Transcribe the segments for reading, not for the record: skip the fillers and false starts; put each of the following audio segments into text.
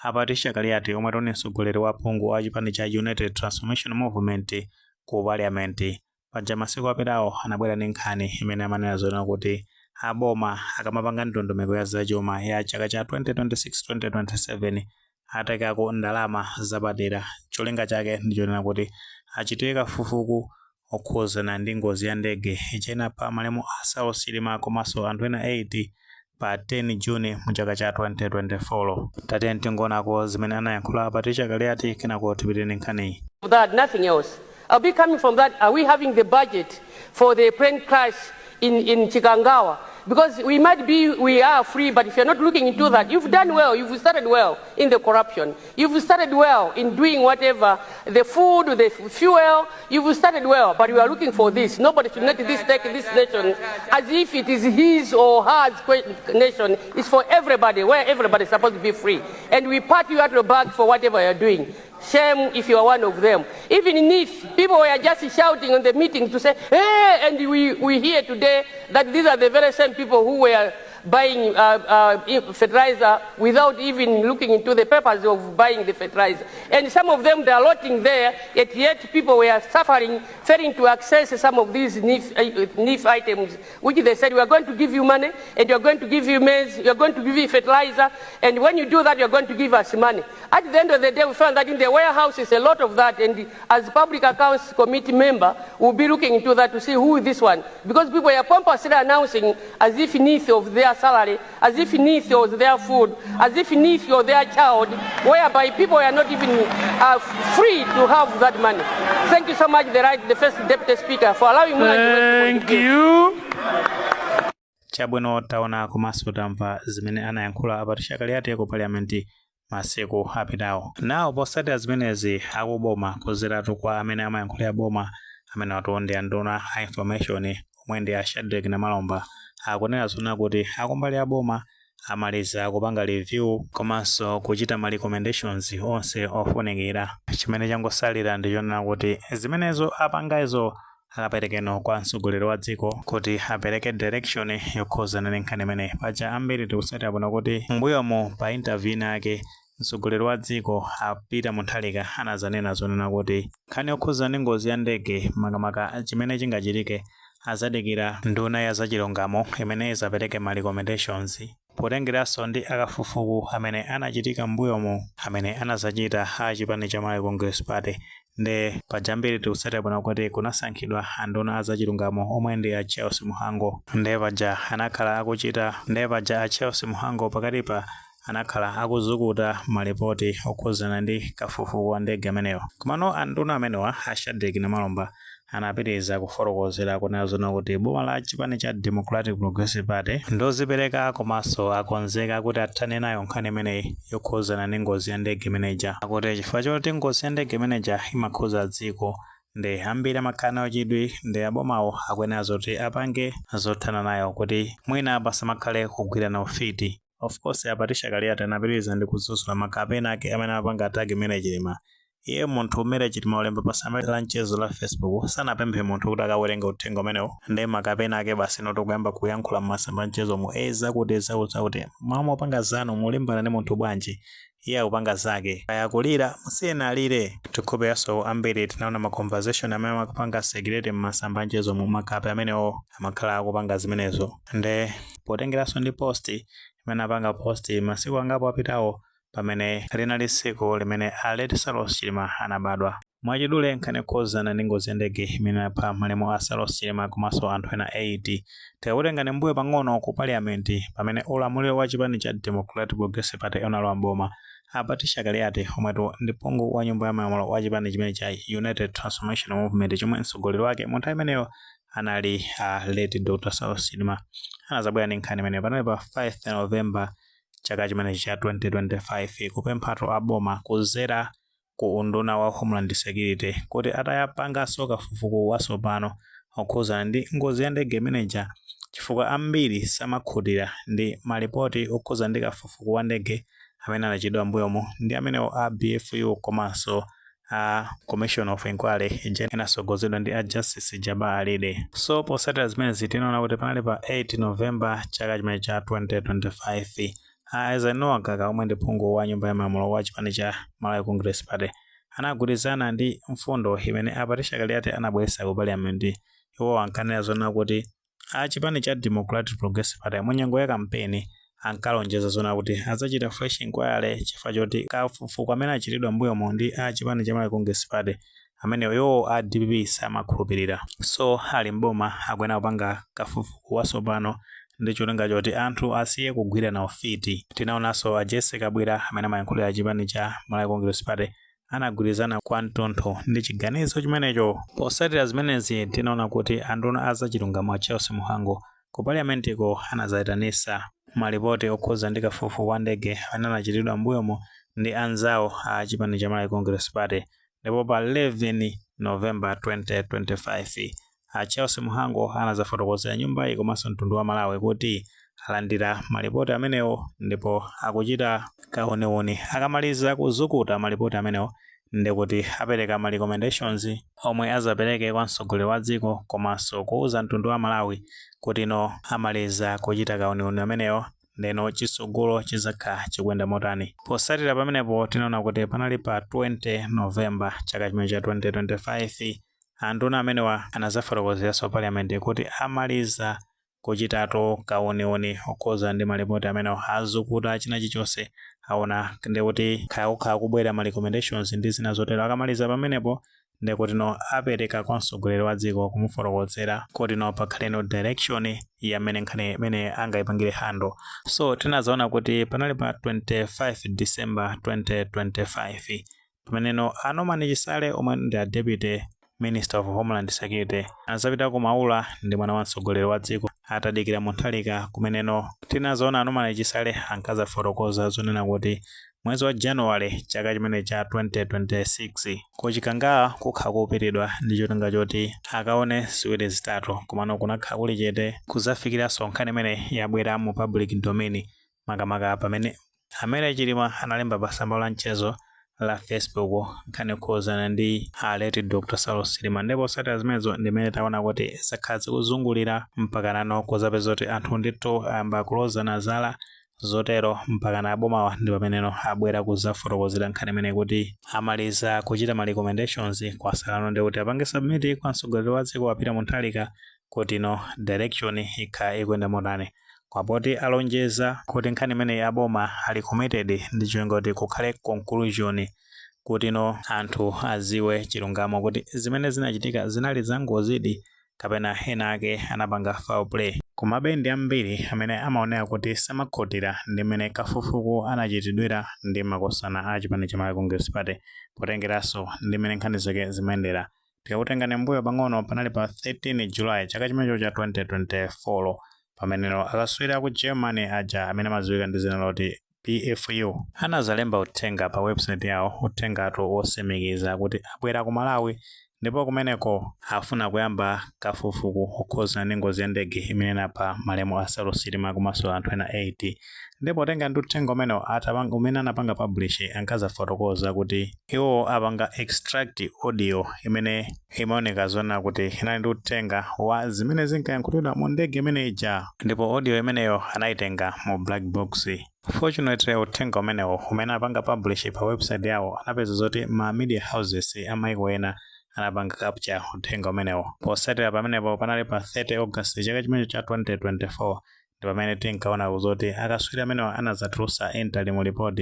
A Patricia Kaliati, omwe ndi mtsogoleri wa phungu wa chipani cha United Transformation Movement ku Parliament, paja masiku apitawo anabwera ndi nkhani imene amanena zonena kuti aboma akamapanga ndondomeko ya zachuma ya chaka cha 2026-2027 atekako ndalama zapadera. Cholinga chake ndi chonena kuti achitire kafukufuku okhuzana ndi ngozi ya ndege ija inapha malemu a Saulos Chilima komanso anthu ena 8 pa 10 Juni mu chaka cha 2024. Tatiyeni tingonako zimene anayankhula Patricia Kaliati, kenako tipite ndi nkhaniyi. That, nothing else. I'll be coming from that. Are we having the budget for the plane crash in Chikangawa? Because we might be, we are free, but if you're not looking into that, you've done well, you've started well in the corruption. You've started well in doing whatever, the food, the fuel, you've started well, but we are looking for this. Nobody should let this take this nation as if it is his or hers nation. It's for everybody, where everybody is supposed to be free. And we pat you at the back for whatever you're doing. Shame if you are one of them. Even in if people were just shouting on the meeting to say, "Hey," and we hear today that these are the very same people who were buying fertilizer without even looking into the purpose of buying the fertilizer. And some of them, they are looting there, yet people were suffering, failing to access some of these NEEF items, which they said, "We are going to give you money, and we are going to give you maize, we are going to give you fertilizer, and when you do that, you are going to give us money." At the end of the day, we found that in the warehouses, a lot of that, and as Public Accounts Committee member, we'll be looking into that to see who is this one. Because people are pompously announcing as if NEEF of their salary, as if NEEF was their food, as if NEEF was their child, whereby people are not even free to have that money. Thank you so much, the First Deputy Speaker, for allowing me to Thank you. Chabwino, taona komanso tamva zimene anayankhula a Patricia Kaliati ku Parliament masiku apitawo. Nawo potsatira zimenezi, akuboma kuzeratu kwa amene amayankhulira boma, amene watu ndi anduna a Information, omwe ndi a Shadrick Namalomba, akunena zona kuti akumbali a boma amaliza kupanga review komanso kuchita ma recommendations onse ofunikira. Chimene changosalira ndi chonena kuti zimenezo apangazo akaperekeno kwa mtsogoleri wa dziko kuti apereke direction yokhuzana ndi nkhani imeneyi. Paja ambiri tikutsatira bwino kuti mbuyomu pa interview ina yake mtsogoleri wa dziko a Peter Mutharika anazanena zonena kuti nkhani yokhuzana ndi ngozi ya ndege, makamaka chimene chingachitike, azadikira nduna ya zachilungamo imene izapereke ma recommendations potengeranso ndi akafukufuku amene anachitika mbuyomu, amene anazachita a chipani cha Malawi Congress Party. Nde paja ambiri tikutsatira bwino kuti kunasankhidwa anduna azachilungamo omwe ndi a Charles Mhango. Nde paja anakhala akuchita, nde paja a Charles Mhango pakatipa anakhala akuzukuta malipoti okhuzana ndi kafukufuku wa ndege ameneyo. Komano anduna amenewa, a Shadrick Namalomba, anapitiriza kufotokozera kunena zona kuti boma la chipani cha Democratic Progressive Party ndozipereka komanso akonzeka kuti athane nayo nkhani imeneyi yokhuzana ndi ngozi ya ndege imeneja. Akuti chifukwa choti ngozi ya ndege imeneja imakhuza dziko, ndi ambiri amakhala nayo chidwi, ndi abomawo akuyenera zoti apange zothana nayo kuti mwina pasamakhale kugwirana ufiti. Of course, a Patricia Kaliati anapitiriza ndi kudzudzula makapena ake amene amapanga attack Mary Chilima. Iye munthu umene Chilima ulemba pa tsamba la mchezo la Facebook, sanapemphe munthu kuti akawerenge uthenga umenewo. Ndi makapena ake basi noti kuyamba kuyankhula m'masamba mchezo mu e zakuti zakuti zakuti, mwa mopanga zanu, mulimbana ndi munthu bwanji? Iye akupanga zake, kaya kulira musiyeni alire. Tikhuperanso ambiri tinaona ma conversation amene amakapanga circulate m'masamba mchezo mu, makape amenewo amakhala akupanga zimenezo. Nde potengeranso ndi post imene apanga post masiku angapo apitawo, pamene linali tsiku limene a late Saulos Chilima anabadwa. Mwachidule, nkhani yokhuzana ndi ngozi ya ndege imene inapha malemu a Saulos Chilima komanso anthu ena 8, tikakutengani mbuyo pang'ono ku Parliament pamene ulamuliro wa chipani cha Democratic Progressive Party unalowa mboma, a Patricia Kaliati, omwetu ndi phungu wa Nyumba ya Malamulo wa chipani chimene cha United Transformation Movement, chomwe mtsogoleri wake mu nthawi imeneyo anali a late Dr Saulos Chilima, anazabwera ndi nkhani imeneyo panali pa 5 November chaka chimenechi cha 2025, kupemphatu aboma kuzera ku unduna wa Homeland Security kuti atayapanganso kafukufuku watsopano okhuzana ndi ngozi ya ndege imeneja, chifukwa ambiri samakhutira ndi malipoti okhuzana ndi kafukufuku wa ndege amene anachitidwa mbuyomu ndi amenewo a BFU komanso a Commission of Inquiry ija inasogozedwa ndi a Justice Jabbar Alide. So potsatira zimenezi, tinaona kuti panali pa 8 November chaka chimene cha 2025. A Eisenhower Mkaka, omwe ndi phungu wa Nyumba ya Malamulo wa chipani cha Malawi Congress Party, anagwirizana ndi mfundo imene a Patricia Kaliati anabweretsa ku Parliament. Iwo ankanena zona kuti a chipani cha Democratic Progressive Party mu nyengo ya kampeni ankalonjeza zona kuti adzachita fresh inquiry, chifukwa choti kafukufuku amene achitidwa m'mbuyomo ndi a chipani cha Malawi Congress Party amene iwo a DPP samakhulupirira. So ali mboma akuyenera kupanga kafukufuku watsopano ndi cholinga choti anthu asiye kugwirana ufiti. Tinaonanso a Jesse Kabwira, amene amayankhulira chipani cha Malawi Congress Party, anagwirizana kwamtunthu ndi chiganizo chimenecho. Potsatira zimenezi, tinaona kuti anduna azachilungamo a Charles Mhango ku Parliamentiko anazayitanisa malipoti okhuza ndi kafukufuku wa ndege amene anachitidwa m'mbuyomo ndi anzawo a chipani cha Malawi Congress Party. Ndipo pa 11 November 2025, a Charles Mhango anazafotokozera nyumbayi komanso mtundu wa Malawi kuti alandira malipoti amenewo ndipo akuchita kauniuni. Akamaliza kuzukuta malipoti amenewo, ndikuti apereka ma recommendations omwe azapereke kwa mtsogoleri wa dziko komanso kuuza mtundu wa Malawi kuti no, amaliza kuchita kauniuni amenewo, ndeno chitsogolo chizakhala chikuyenda motani. Potsatira pamenepo, tinaona kuti panali pa 20 November chaka chimene cha 2025, anduna amenewa anazafotokozeranso Parliament kuti amaliza kuchitatu kauniuni okhuza ndi malipoti amenewo, azukuta china chilichonse, aona ndikuti khaya kukhala kubwera ma recommendations ndi zina zotero. Akamaliza pamenepo, ndikuti no, apereka kwa mtsogoleri wa dziko kumufotokozera kuti no, pakhaleno direction yamene nkhani imene angayipangire handle. So tinazaona kuti panali pa 25 December 2025 pameneno a Norman Chisale, omwe ndi a Deputy Minister of Homeland Security, anazapita ku Maula ndi mwana wa mtsogoleri wa dziko atadikira Mutharika, kumeneno tinazaona a Norman Chisale ankazafotokoza zonena kuti mwezi wa January chaka chimene cha 2026 kuchikangawa kukhala kupitidwa ndi cholinga choti akaone ziwiri zitatu. Komano kunakhala kuli chete kuzafikiranso nkhani imene yabwera mu public domain, makamaka pamene amene Chilima analemba pa tsamba la mchezo la Facebook nkhani yokhuzana ndi a late Dr Saulos Chilima. Ndipo potsatira zimenezo ndimene taona kuti zakhala zikuzungulira mpaka nano kuzapeza kuti anthu ndithu ayamba kulozana zala zotero, mpaka na abomawa ndi pameneno abwera kuzafotokozera nkhani imene kuti amaliza kuchita ma recommendations, kwasalano ndi kuti apange submit kwa mtsogoleri wa dziko a Peter Mutharika kuti no, direction ikhala ikuyenda motani, kwapoti alonjeza kuti nkhani imeneyi aboma ali committed ndi cholinga kuti kukhale conclusion, kuti no, anthu aziwe chilungamo kuti zimene zinachitika zinali zangozidi kapena ena ake anapanga foul play. Komabe ndi ambiri amene amaoneka kuti samakhutira ndi mmene kafukufuku anachitidwira ndi makosana a chipani cha Malawi Congress Party, potengeranso ndi mmene nkhani zake zimayendera. Tikakutengani mbuyo pang'ono, panali pa 13 July chaka chimenecho cha 2024 pameneno akaswiri aku Germany aja amene amadziwika ndi dzina loti BFU anazalemba uthenga pa website yawo, uthengatu wosimikiza kuti abwera ku Malawi ndipo kumeneko afuna kuyamba kafukufuku okhuzana ndi ngozi ya ndege imene inapha malemu a Saulos Chilima komanso anthu ena 8. Ndipo tenga ndi uthenga umenewo umene anapanga publish, ankazafotokoza kuti iwo apanga extract audio imene imaoneka zona kuti inali ndi uthenga wa zimene zinkayankhulidwa mu ndege imene ija, ndipo audio imeneyo anayitenga mu black box. Fortunately, uthenga umenewo umene apanga publish pa website yawo anapeza zoti ma media houses amaiko ena anapanga capture uthenga umenewo. Potsatira pamenepo, panali pa 30 August chaka chimenecho cha 2024 ndi pamene tinkaona zoti akaswiri amenewa anazatulutsa interim report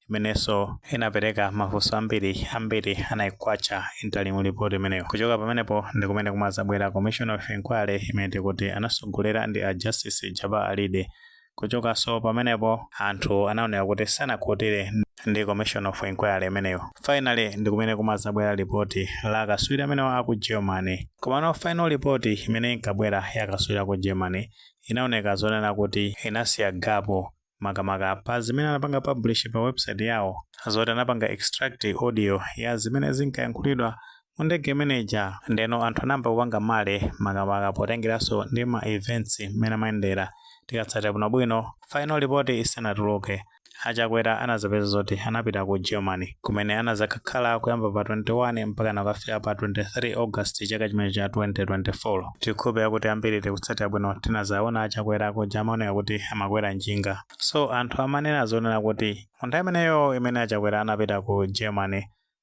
imenenso inapereka mafunso ambiri ambiri. Anayikwacha interim report imeneyo. Kuchoka pamenepo ndi kumene kumazabwera commission of inquiry imene tikuti anasogolera ndi a Justice Jabbar Alide. Kuchokanso pamenepo, anthu anaoneka kuti sanakhutire ndi commission of inquiry imeneyo. Finally, ndi kumene kumazabwera ripoti la akaswiri amenewa aku Germany. Komano final report imene inkabwera ya akaswiri aku Germany inaoneka zonena kuti inasiya gap, makamaka pa zimene anapanga publish pa website yawo zoti anapanga extract audio ya zimene zinkayankhulidwa mu ndege imeneja. Ndeno anthu anayamba kupanga marry, makamaka potengeranso ndi ma events mmene amayendera. Tikatsatira bwinobwino, final report isanatuluke, Achakwera anazapeza zoti anapita ku Germany, kumene anazakakhala kuyamba pa 21 mpaka nakafika pa 23 August chaka chimene cha 2024. Tikhulupirira kuti ambiri tikutsatira bwino. Tinazaona Achakwera ku Germany kuti amakwera njinga. So anthu amanena zonena kuti mu nthawi imeneyo imene Achakwera anapita ku Germany,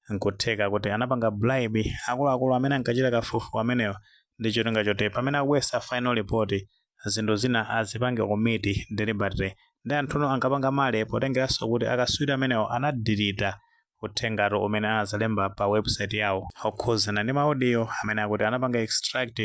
nkutheka kuti anapanga bribe akuluakulu amene ankachita kafukufuku ameneyo ndi cholinga choti pamene akubwesa final report, zinthu zina azipange omit deliberately. Ndi anthuno ankapanga male potengeranso kuti akaswiri amenewo anadelete uthengatu umene anazalemba pa website yawo okhuzana ndi ma audio amene akuti anapanga extract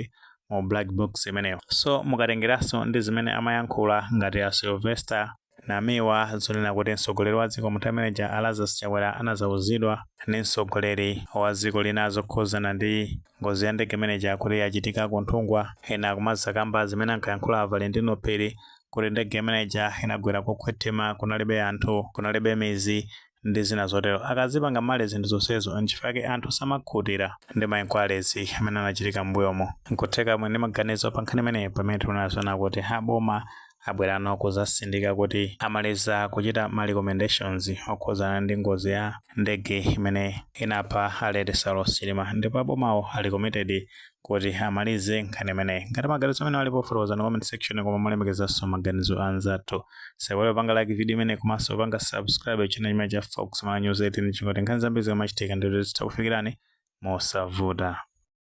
mu black box imeneyo. So mukatengeranso ndi zimene amayankhula ngati a Sylvester Namiwa, zonena kuti mtsogoleri wa dziko munthu ameneja a Lazarus Chakwera anazauzidwa ndi mtsogoleri wa dziko lina zokhuzana ndi ngozi ya ndege imeneja kuti yachitika ku Nthungwa. Ena kumazakamba zimene ankayankhula a Valentino Phiri kuti ndege imeneja inagwera kokhwethema, kunalibe anthu, kunalibe mizi ndi zina zotero. Akazipanga male zinthu zonsezo, nchifukwa anthu samakhutira ndi ma inquiries amene anachitika m'mbuyomo. Nkutheka mwe ndi maganizo pa nkhani imeneyi, pamene tikunena kuti aboma abwerano kuzasindika kuti amaliza kuchita ma recommendations okhuzana ndi ngozi ya ndege imene inapha a late Saulos Chilima, ndipo abomawo ali committed kuti amalize nkhani imeneyi. Ngati maganizo amene alipo, fotokozani comment section, koma mulemekezanso maganizo anzathu. Sewole panga like video imene komanso panga subscribe channel chimene cha Fox Malawi News 18, chingoti nkhani zambiri zikamachitika ndikuti zitha kufikirani mosavuta.